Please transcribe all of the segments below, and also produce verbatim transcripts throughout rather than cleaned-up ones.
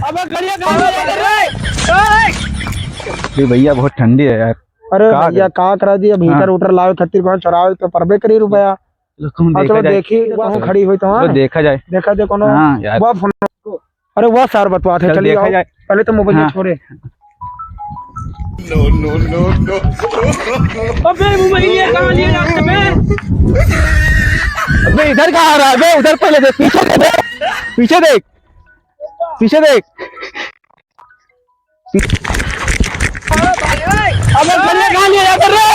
अबे करिया कहाँ ले जाते रे? अरे भैया, बहुत ठंडी है यार। अरे का भैया, करे? का करा दिया, अब हीटर हाँ। उटर लावे खातिर कौन चोरावे तो परबे करी रुपया। चलो, कौन हाँ, देखा चलो जाए? देखी, वहाँ खड़ी हुई तो, चलो हाँ। देखा जाए। देखा जाए कौनो हाँ यार। वह फोन। अरे वह सार बतवा थे, चल चलिए देखा आओ। जाए। पहले तो मोबाइल हाँ। छोड़े। अबे मोबाइल ये कहाँ लिए जाते बे? अबे इधर कहाँ आ रहा है बे? उधर पहले देख, पीछे देख बे। पीछे देख, पीछे देख। अबे घरे कहाँ लिए जाते रे?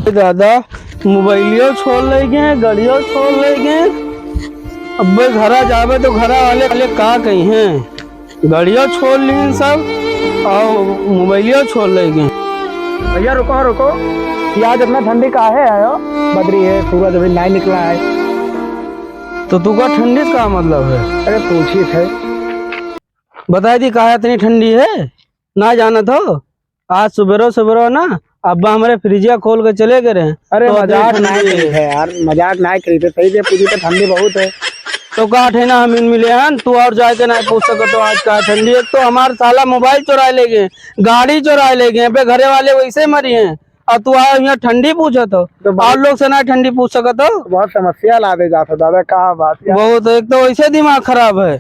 ए दादा, मोबाइलियो छोड़ ले गए, गड़ियो छोड़ ले गए। अबे घरा जाबे तो घरा वाले, वाले का कही हैं? गड़ियो छोड़ लीन सब और मोबाइलियो छोड़ ले गए। भैया रुको, रुको। ये आज इतना ठंडी काहे आयो? बदरी है, सूरज अभी नहीं निकला है। तो तू का ठंडी से का मतलब है? अरे पूछी थे। बताई दी काहे इतनी ठंडी है? ना जानत हो? आज सुबेरो सुबेरो ना अब्बा हमरे फ्रिजिया खोल के चले गए रहे। अरे तो मजाक इतनी ना ठंडी करी है। है यार, मजाक ना करी थे, सही से पूछी तो ठंडी बहुत है। तो का ठे ना हम इन मिले हन, तू और जाके ना पूछ सकत हो आज का ठंडी। एक तो हमार साला मोबाइल चुराए ले गए, गाड़ी चुराए ले गए, पे घरे वाले वैसे मरी हैं, और तू आओ यहाँ ठंडी पूछत हो। तो बहुत और लोग से ना ठंडी पूछ सकत हो। बहुत समस्या ला दे जात हो दादा, का बात यार। बहुत, एक तो वैसे दिमाग खराब है।